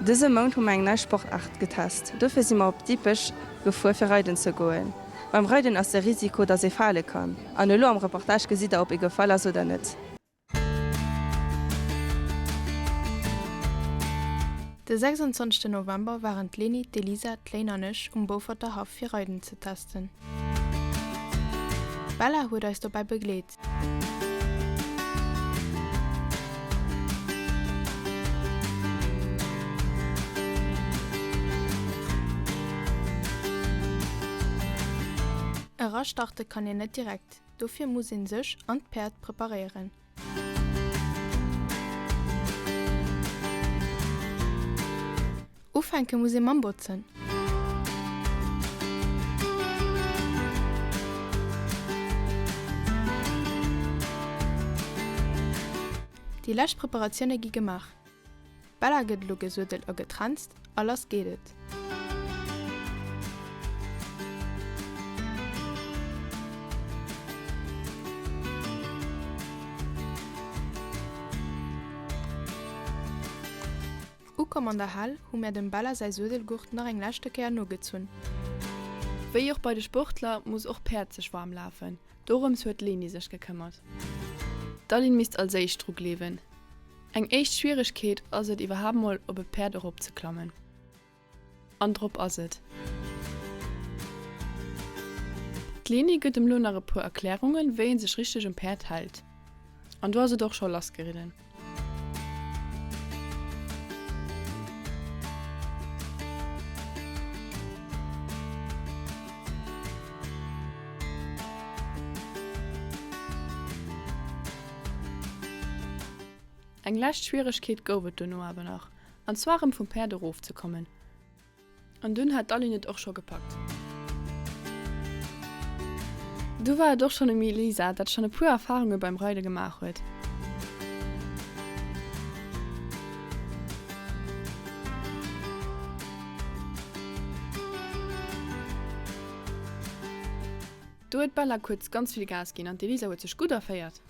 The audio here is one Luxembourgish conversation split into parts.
Dëse Mount hu mer eng nei Sportaart getest. Dofir si mer op Dippech gefuer fir reiden ze goen. Beim Reiden ass de Risiko, dass ee fale kann. An elo am Reportage gesitt der ob ee gefall ass oder net. De 26 November waren d'Leni, d'Elisa, d'Léin an ech um Bouferter Haff fir Reiden ze testen. D'Bella huet eis dobäi begleet. Erastarte kann een net direkt, dofir muss een sech an d'Päerd preparéieren. Ufänke muss ee mam Botzen. Déi lescht Preparatioune gi gemaach. D'Bella gëtt elo gesuedelt a getrenzt a lass geet et. Ukomm an der Hal hu mär dem Bella säi Suedelgurt nach eng leschte Kéier nogezunn. Wéi och bei de Sportler muss och Päerd sech waarm lafen. Dorëms huet d'Leni sech gekëmmert. D'Aline misst als éischt dru gleewen. Eng éischt Schwieregkeet ass et iwwerhaapt mol op e Päerd erop ze klammen. An drop ass et. D'Leni gëtt em lo nach e puer Erklärungen, wéi een sech richteg um Päerd hält. An du ass et och scho lass geridden. Eng lescht Schwieregkeet gouf et dono awer nach, an zwar erëm vum Päerd erof ze kommen. An dunn hat d'Aline et och scho gepackt. Du war et och schonn um Elisa, dat schonn e puer Erfarunge beim Reide gemaach huet. Do huet d'Bella kuerz ganz vill Gas ginn an d'Elisa huet sech gutt erféiert.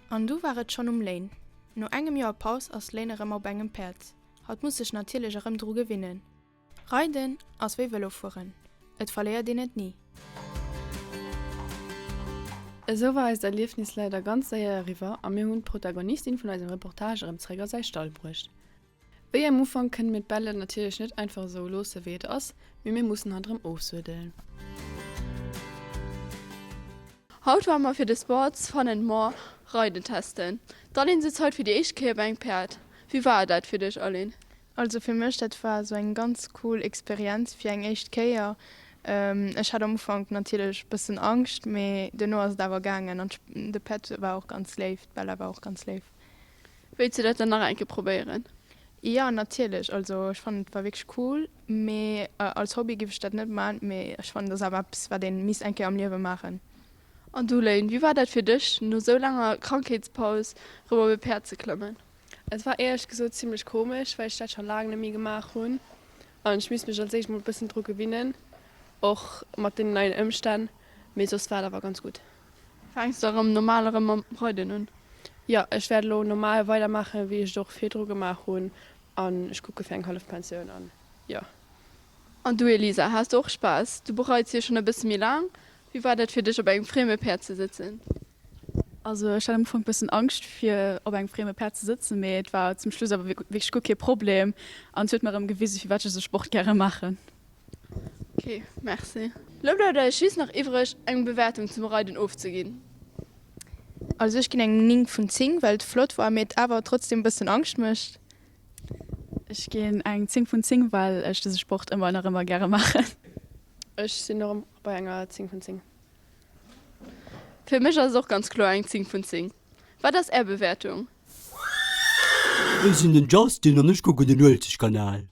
An du war et schonn um Léin. No engem Joer Paus ass d'Léin erëm op engem Päerd. Hatt muss sech natierlech erëm dru gewinnen. Reiden ass wéi Vëlo fueren, et verléiert een et ni. Esou war eist Erliefnis leider ganz séier eriwwer a mir hunn d'Protagonistin vun eisem Reportage erëm zeréck a säi Stall bruecht. Wéi am Ufank kënne mir d'Belle natierlech net einfach esou loosse wéi et ass, mee mir mussen hatt erëm ofsuedelen. Haut ware mer fir de Sports Fun and More Reiden testen. D'Aline sëtzt haut fir déi éischt Kéier op engem Päerd. Wéi war dat fir dech Aline? Also fir mech dat war esou eng ganz cool Experienz fir eng éischt Kéier. Ech hat am Ufank natierlech bëssen Angscht, mee duerno ass et awer gaangen an de Päerd war och ganz léif, d'Bella war och ganz léif. Wéilts du dat dann nach eng Kéier probéieren? Jo natierlech, also ech fannen et war wierklech cool, mee als Hobby giff ech dat net man, mee ech fannen et ass awer eppes wat een misst eng Kéier am Liewen maachen. An du Léin, wéi war dat fir dech no sou laanger Krankheetspaus rëm op e Päerd ze klammen? Et war éierlech gesot zimlech komesch, well ech dat scho laang net méi gemaach hunn an ech misst mech als éischt mol e bëssen dru gewinnen, och mat deenen neien Ëmstänn, mee soss war et awer ganz gutt. Fänks de erëm normal erëm mam Reiden un? Jo, ech wäert elo normal weider maachen, wéi ech et och virdru gemaach hunn an ech kucke fir eng hallef Pensioun an jo. An du Elisa, has de och Spaass? Du bereits jo schonn e bësse méi laang. Wéi war dat fir dech op engem frieme Päerd ze sëtzen? Also ech hat am Ufank bëssen Angscht fir op engem frieme Päerd ze sëtzen, mee et war zum Schluss awer wierklech guer kee Problem an et huet mer erëm gewisen, firwat ech esou Sport gäre maachen. Ok, merci. Lo bleift eis just nach iwwreg eng Bewäertung zum Reiden ofzeginn. Also ech ginn engem 9 vun 10 well et flott war mee et awer trotzdem bëssen Angscht mécht. Ech ginn eng 10 vun 10 well ech dëse Sport ëmmer nach ëmmer gäre maachen. Ech sinn och bei enger 10 vun 10. Fir mech ass et och ganz kloer eng 10 vun 10. Wat ass är Bewäertung? Ech sinn den Justin an ech kucken den Uelzechtkanal.